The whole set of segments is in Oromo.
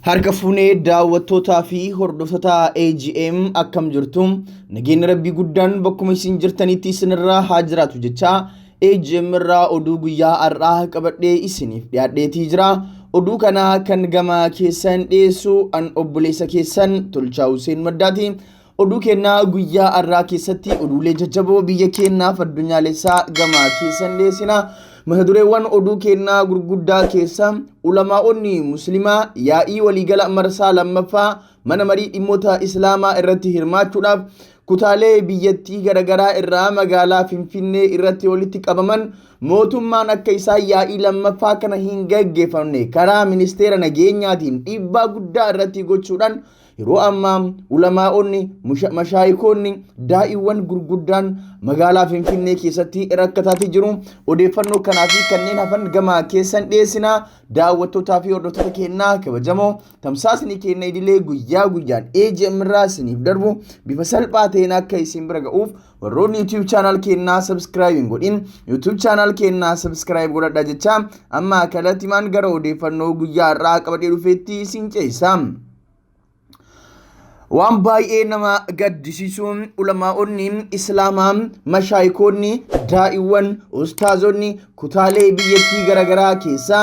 Harka fuunee daawwattootaa fi hordoftoota AGM akkam jirtu? Nageenyi Rabbii guddaan bakkuma isin jirtanitti isinirraa haa jiraatu jechaa AGM irraa oduu guyyaa har'aa qabadhee isiniif dhiyaadheetii jira. Oduu kana kan gama keessan dhiyeessu an obboleessa keessan Tolchaa Huseen Maddaati. Oduu keenna guyyaa har'aa keessatti oduulee jajjaboo biyya keennaaf addunyaalessaa gama keessan dhiyeessina. Mata dureewwan oduu keennaa gurguddaa keessa ulamaa'onni muslimaa yaa'ii waliigala marsaa lammaffaa mana marii dhimmoota islaamaa irratti hirmaachuudhaaf kutaalee biyyattii garaagaraa irraa magaalaa Finfinnee irratti walitti qabaman mootummaan akka isaan yaa'ii lammaffaa kana hin gaggeeffamne karaa ministeera nageenyaatiin dhiibbaa guddaa irratti gochuudhaan Yeroo ammaa ulamaa'onni, mashaayikoonni, daa'iiwwan gurguddaan magaalaa Finfinnee keessatti rakkataatii jiru. Odeeffannoo kanaa fi kanneen hafan gama keessan dhiyeessina. Daawwattootaa fi hordoftoota keenyaa kabajamoo tamsaasni keenya idilee guyyaa guyyaan AGM irraa isiniif darbu bifa salphaa ta'een akka isin bira ga'uuf Warroonni YouTube channel keenyaa subscribe hin godhin YouTube channel keenyaa subscribe godhadha jecha amma kallattimaan gara odeeffannoo guyyaa har'aa qabadhee dhufeetti isin ceessa. Waan baay'ee nama gaddisiisu ulamaa'onni islaamaa, mashaayikoonni, daa'iwwan, ustaazonni kutaalee biyyattii garaagaraa keessaa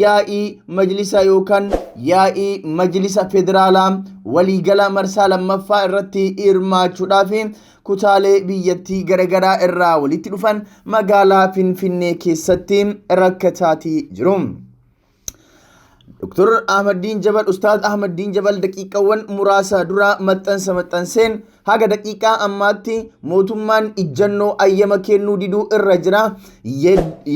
yaa'ii majlisa yookaan yaa'ii majlisa federaalaa waliigala marsaa lammaffaa irratti hirmaachuudhaaf kutaalee biyyattii garagaraa irraa walitti dhufan magaalaa Finfinnee keessatti rakkataatii jiru. Dr. Ahmaddiin Jabal Ustaaz Ahmaddiin Jabal daqiiqawwan muraasa dura maxxansa maxxanseen haga daqiiqaa ammaatti mootummaan ijjannoo ayyama kennuu diduu irra jira.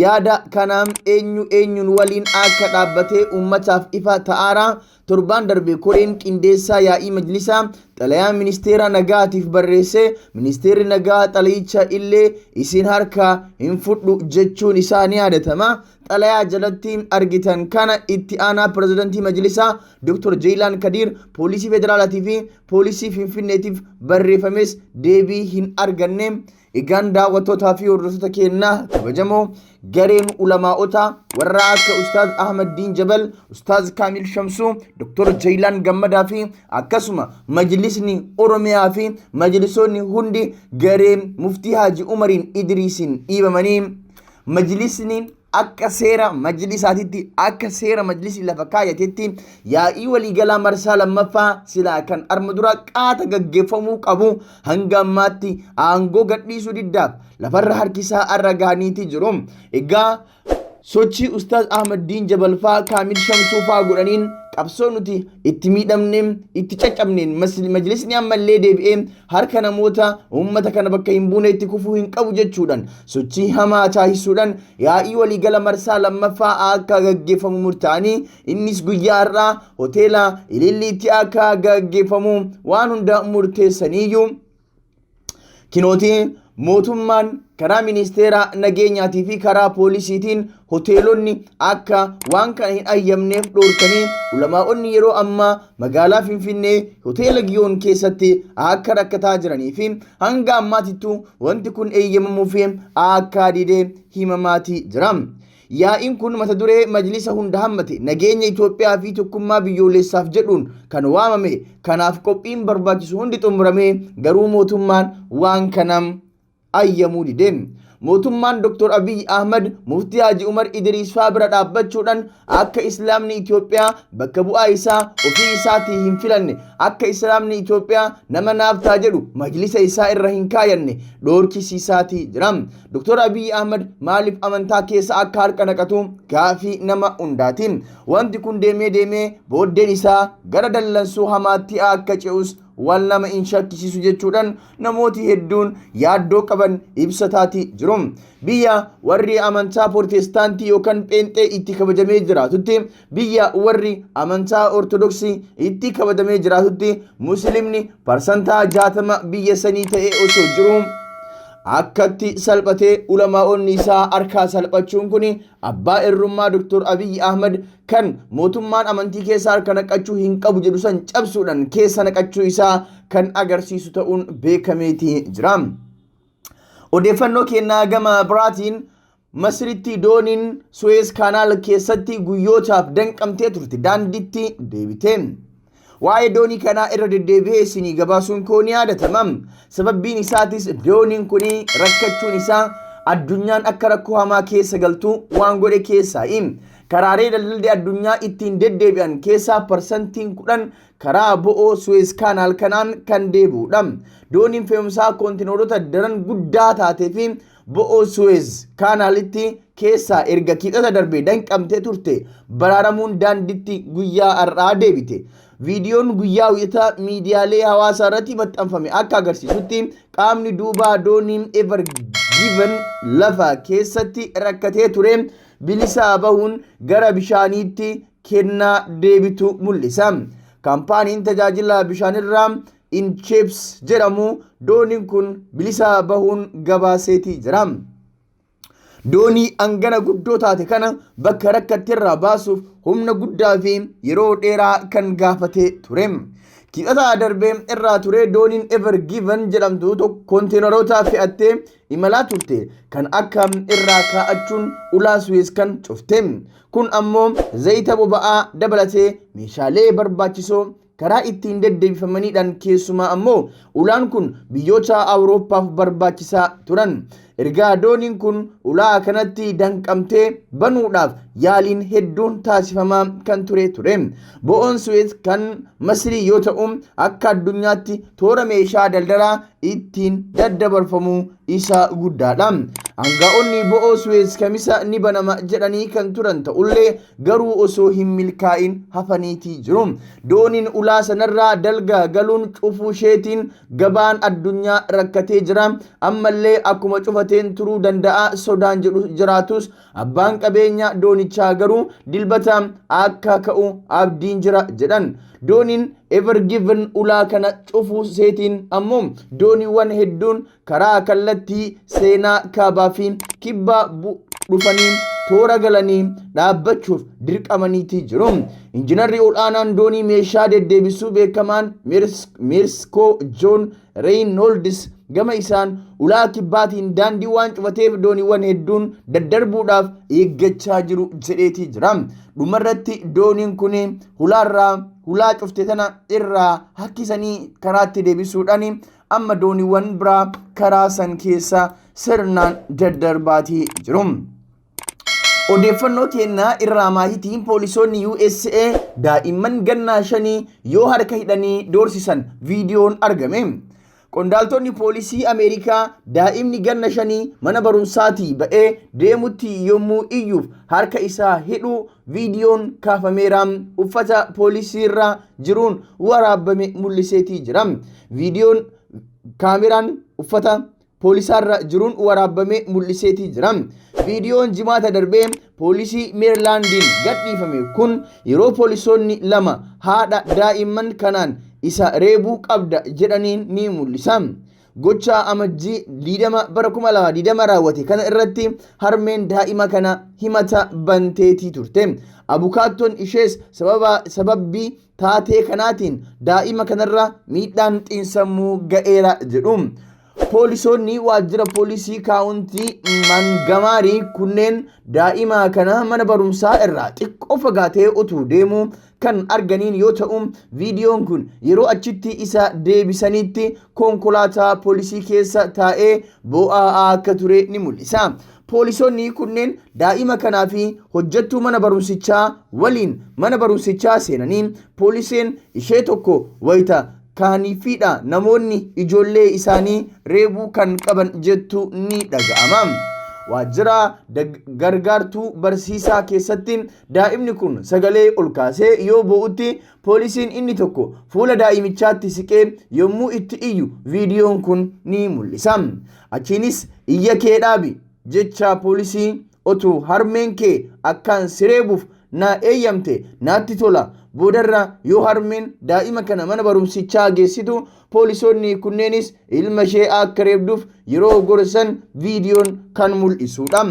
Yaada kanaan eenyu eenyuun waliin akka dhaabbatee uummataaf ifa ta'aara. Torbaan darbe koreen qindeessaa yaa'ii majlisaa xalayaa ministeera nagaatiif barreesse ministeerri nagaa xalayicha illee isin harkaa hin fudhu jechuun isaa ni yaadatama. Xalayaa jalatti argitan kana itti aanaa pirezidantii majlisaa Dr. Jeeyilaan Kadiir poolisii federaalaatii fi poolisii Finfinneetiif barreeffames deebii hin arganne. Egaan daawwattootaa fi hordoftoota keenyaa kabajamoo gareen ulamaa'ota warra akka Ustaaz Ahmad Diin Jabal, Ustaaz Kaamil Shamsuu, Dr. Jeeyilaan Gammadaa fi akkasuma majlisni Oromiyaa fi majlisoonni hundi garee Muftii Haaji Umariin Idriisiin dhiibamanii majlisni akka seera majlisaatitti akka seera majlisi lafa kaayatetti yaa'ii waliigalaa marsaa lammaffaa silaa kan arma dura qaata gaggeeffamuu qabu hanga ammaatti aangoo gadhiisuu diddaaf lafarra harkisaa arra gahaniiti jiru. Egaa sochii Ustaaz Ahmaddiin Jabalfaa Kaamil Shamsuufaa godhaniin qabsoo nuti itti miidhamne itti caccabneen majlisni ammallee deebi'ee harka namoota uummata kana bakka hin buuneetti kufuu hin qabu jechuudhaan sochii hamaa taasisuudhaan yaa'ii waliigala marsaa lammaffaa akka gaggeeffamu murtaa'anii innis guyyaa har'aa hoteela Ililliitti akka gaggeeffamu waan hunda murteessaniiyyuu Kinooti mootummaan karaa ministeera nageenyaatii fi karaa poolisiitiin hoteelonni akka waan kana hin ayyamneef dhoorkanii ulamaa'onni yeroo ammaa magaalaa Finfinnee hoteela Giyoon keessatti akka rakkataa jiranii fi hanga ammaatittuu wanti kun eeyyamamuu fi akka dide himamaatii jira. Yaa'iin kun mata duree Majlisa hunda hammate nageenya Itoophiyaa fi tokkummaa biyyoolessaaf jedhuun kan waamame kanaaf qophiin barbaachisu hundi xumuramee garuu mootummaan waan kana ayyamuu dide. Mootummaan Dr. Abiy Ahmad Muftii Haji Umar Idriis faa bira dhaabbachuudhaan akka Islaamni Itoophiyaa bakka bu'aa isaa ofii isaatii hin filanne akka Islaamni Itoophiyaa nama naaf ta'a jedhu majlisa isaa irra hin kaayanne dhoorkisiisaatii jira. Dr. Abiy Ahmad maaliif amantaa keessa akka harka naqatu gaafii nama hundaati. Wanti kun deemee deemee booddeen isaa gara dallansuu hamaatti akka ce'us wal nama hin shakkisiisu jechuudhaan namooti hedduun yaaddoo qaban ibsataati jiru. Biyya warri amantaa Porotestaantii yookaan Pheenxee itti kabajamee jiraatutti, biyya warri amantaa Ortodoksii itti kabajamee jiraatutti Musliimni parsantaa 60 biyya sanii ta'ee osoo jiru akkatti salphatee ulamaa'onni isaa harkaa salphachuun kun abbaa irrummaa Dr. Abiyyi Ahmad kan mootummaan amantii keessa harka naqachuu hin qabu jedhu san cabsuudhaan keessa naqachuu isaa kan agarsiisu ta'uun beekameeti jira. Odeeffannoo kennaa gama biraatiin Masritti dooniin Suez Canal keessatti guyyootaaf danqamtee turte daandiitti deebite. Waa'ee doonii kanaa irra deddeebi'ee isinii gabaasuun koo ni yaadatama. Sababbiin isaatis dooniin kun rakkachuun isaa addunyaan akka rakkoo hamaa keessa galtu waan godhe keessaa'i. Karaalee daldalli addunyaa ittiin deddeebi'an keessaa 10% karaa bo'oo Suez Canal kanaan kan deebi'udha. Dooniin fe'umsaa koontineerota daran guddaa taatee fi bo'oo Suez Canalitti keessaa erga Kibxata darbee danqamtee turte baraaramuun daandiitti guyyaa har'aa deebite. Viidiyoon guyyaa Wiixataa miidiyaalee hawaasaa irratti maxxanfame akka agarsiisutti, qaamni duubaa dooniin Ever Given lafa keessatti rakkatee ture bilisaa bahuun gara bishaaniitti kennaa deebitu mul'isa. Kaampaaniin tajaajila bishaanirraa Inchips jedhamu dooniin kun bilisaa bahuun gabaaseetii jira. Doonii hangana guddoo taate kana bakka rakkatteerraa baasuuf humna guddaa fi yeroo dheeraa kan gaafatee ture. Kibxata darbee irraa ture dooniin Ever Given jedhamtu tokko konteenaroota fe'attee imalaa turte kan akka irraa kaa'achuun ulaa Suez kan cufte. Kun ammoo zayita boba'aa dabalatee meeshaalee barbaachisoo karaa ittiin deddeebifamaniidhaan, keessumaa ammoo ulaan kun biyyoota Awurooppaaf barbaachisaa turan. Ergaa dooniin kun ulaa kanatti danqamtee banuudhaaf yaaliin hedduun taasifamaa kan ture ture. Bo'oon Suez kan Masrii yoo ta'u, akka addunyaatti toora meeshaa daldalaa ittiin daddabarfamu isa guddaadha. Aangaa'onni bo'oo Suez Kamisa ni banama jedhanii kan turan ta'ullee, garuu osoo hin milkaa'in hafaniitii jiru. Dooniin ulaa sanarraa dalga galuun cufuu isheetiin gabaan addunyaa rakkatee jira. Ammallee akkuma cufateen turuu danda'a sodaan jedhu jiraatus, abbaan qabeenya doonichaa garuu Dilbata akka ka'u abdiin jira jedhan. Dooniin Ever Given ulaa kana cufuu seetiin ammoo dooniiwwan hedduun karaa kallattii seenaa kaabaa fi kibbaa dhufanii toora galanii dhaabbachuuf dirqamaniitii jiru. Injiinarri ol'aanaan doonii meeshaa deddeebisuu beekamaan Meerskoo Joon Reynolds gama isaan, ulaa kibbaatiin daandii waan cufateef dooniiwwan hedduun daddarbuudhaaf eeggachaa jiru jedheetii jira. Dhumarratti dooniin kun hulaarraa hulaa cufte tana irraa harkisanii karaatti deebisuudhaan amma dooniiwwan biraa karaa san keessa sirnaan daddarbaatii jiru. Odeeffannoo kennaa irraa maahitiin, poolisoonni USA daa'imman gannaa 5 yoo harka hidhanii doorsisan viidiyoon argame. Qondaaltonni poolisii Ameerikaa daa'imni ganna 5 mana barumsaatii ba'ee deemutti yommuu iyyuuf harka isaa hidhuu viidiyoon kaafameera uffata poolisiirra jiruun waraabame mul'iseetii jira. Viidiyoon kaameraan uffata poolisaarra jiruun waraabame mul'iseetii jira. Viidiyoon Jimaata darbee poolisii Meerilaandiin gadhiifame kun yeroo poolisoonni lama haadha daa'imman kanaan isa reebuu qabda jedhaniin ni mul'isa. Gocha Amajjii 20 bara 2020 raawwate kana irratti harmeen daa'ima kana himata banteetii turte. Abukaattoon ishees sababa sababbii taatee kanaatiin daa'ima kanarra miidhaan xiinsammuu ga'eera jedhu. Poolisoonni waajjira poolisii kaawuntii Mangamaarii kunneen daa'ima kana mana barumsaa irraa xiqqoo fagaatee utuu deemuu kan arganiin yoo ta'u, viidiyoon kun yeroo achitti isa deebisanitti konkolaataa poolisii keessa taa'ee boo'aa akka ture ni mul'isa. Poolisoonni kunneen daa'ima kanaa fi hojjettuu mana barumsichaa waliin mana barumsichaa seenanii, poolisiin ishee tokko wayita kaaniifiidha namoonni ijoollee isaanii reebuu kan qaban jettu ni dhaga'ama. Waajjira gargaartuu barsiisaa keessatti daa'imni kun sagalee ol kaasee yoo boo'utti, poolisiin inni tokko fuula daa'imichaatti siqee yommuu itti iyyu viidiyoon kun ni mul'isa. Achiinis "Iyya kee dhaabi" jecha poolisii, "Otuu harmeen kee akkaan si reebuuf na eeyyamte naatti tola." Boodarra yoo harmeen daa'ima kana mana barumsichaa geessitu, poolisoonni kunneenis ilma ishee akka reebduuf yeroo gorsan viidiyoon kan mul'isudha.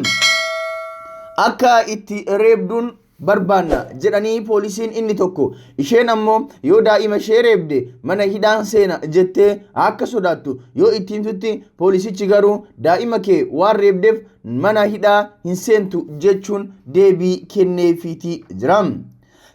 Akka itti reebduun barbaanna jedhanii poolisiin inni tokko, isheen ammoo yoo daa'ima ishee reebde mana hidhaan seena jettee akka sodaattu yoo itti himtutti, poolisichi garuu daa'ima kee waan reebdeef mana hidhaa hin seentu jechuun deebii kenneefiitii jira.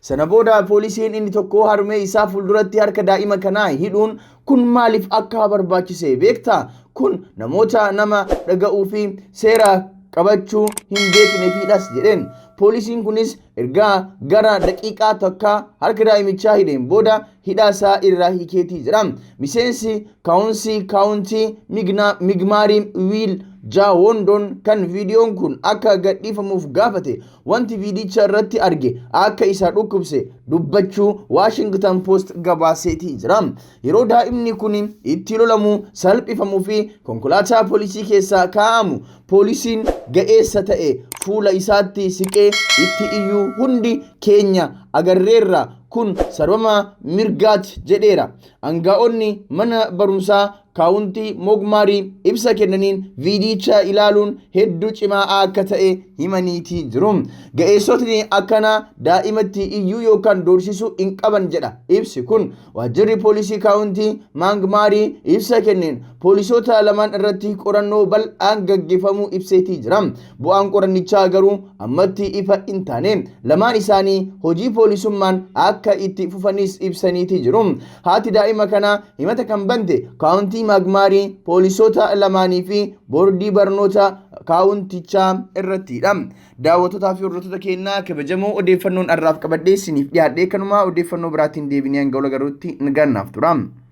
Sana booda poolisiin inni tokko harmee isaa fuulduratti harka daa'ima kanaa hidhuun, "Kun maaliif akka barbaachise beektaa? Kun namoota nama dhaga'uu fi seera qabachuu hin beekneefidhas" jedheen. Poolisiin kunis ergaa gara daqiiqaa takkaa harka daa'imichaa hidheen booda hidhaa isaa irraa hiikeetii jira. Miseensi kaawunsii kaawuntii Migmaarii Wiil Jaawondoon kan viidiyoon kun akka gadhiifamuuf gaafate, wanti viidicha irratti arge akka isa dhukkubse dubbachuu Washington Post gabaaseetii jira. Yeroo daa'imni kun itti lolamu, salphifamuu fi konkolaataa poolisii keessaa kaa'amu, poolisiin ga'eessa ta'e fuula isaatti siqee itti iyyuu hundi keenya agarreerra. Kun sarbama mirgaati jedheera. Aangaa'onni mana barumsaa kaawuntii Moogmaarii ibsa kennaniin viidicha ilaaluun hedduu cimaa akka ta'e himaniitii jiru. Ga'eessotni akkanaa daa'imatti iyyuu yookaan doorsisuu hin qaban jedha ibsi kun. Waajjirri poolisii kaawuntii Maangmaarii ibsa kenneen poolisoota lamaan irratti qorannoo bal'aan gaggeeffamuu ibseetii jira. Bu'aan qorannichaa garuu ammatti ifa hin taane. Lamaan isaanii hojii poolisummaan akka itti fufanis ibsaniitii jiru. Haati daa'ima kanaa himata kan bante kaawuntii Maagmaarii, poolisoota lamaanii fi boordii barnoota kaawuntichaa irrattidha. Daawwattootaa fi hordoftoota keenyaa kabajamoo, odeeffannoon har'aaf qabadhee isiniif dhiyaadhee kanumaa. Odeeffannoo biraatiin deebinee hanga wal agarruutti nagaan naaf tura.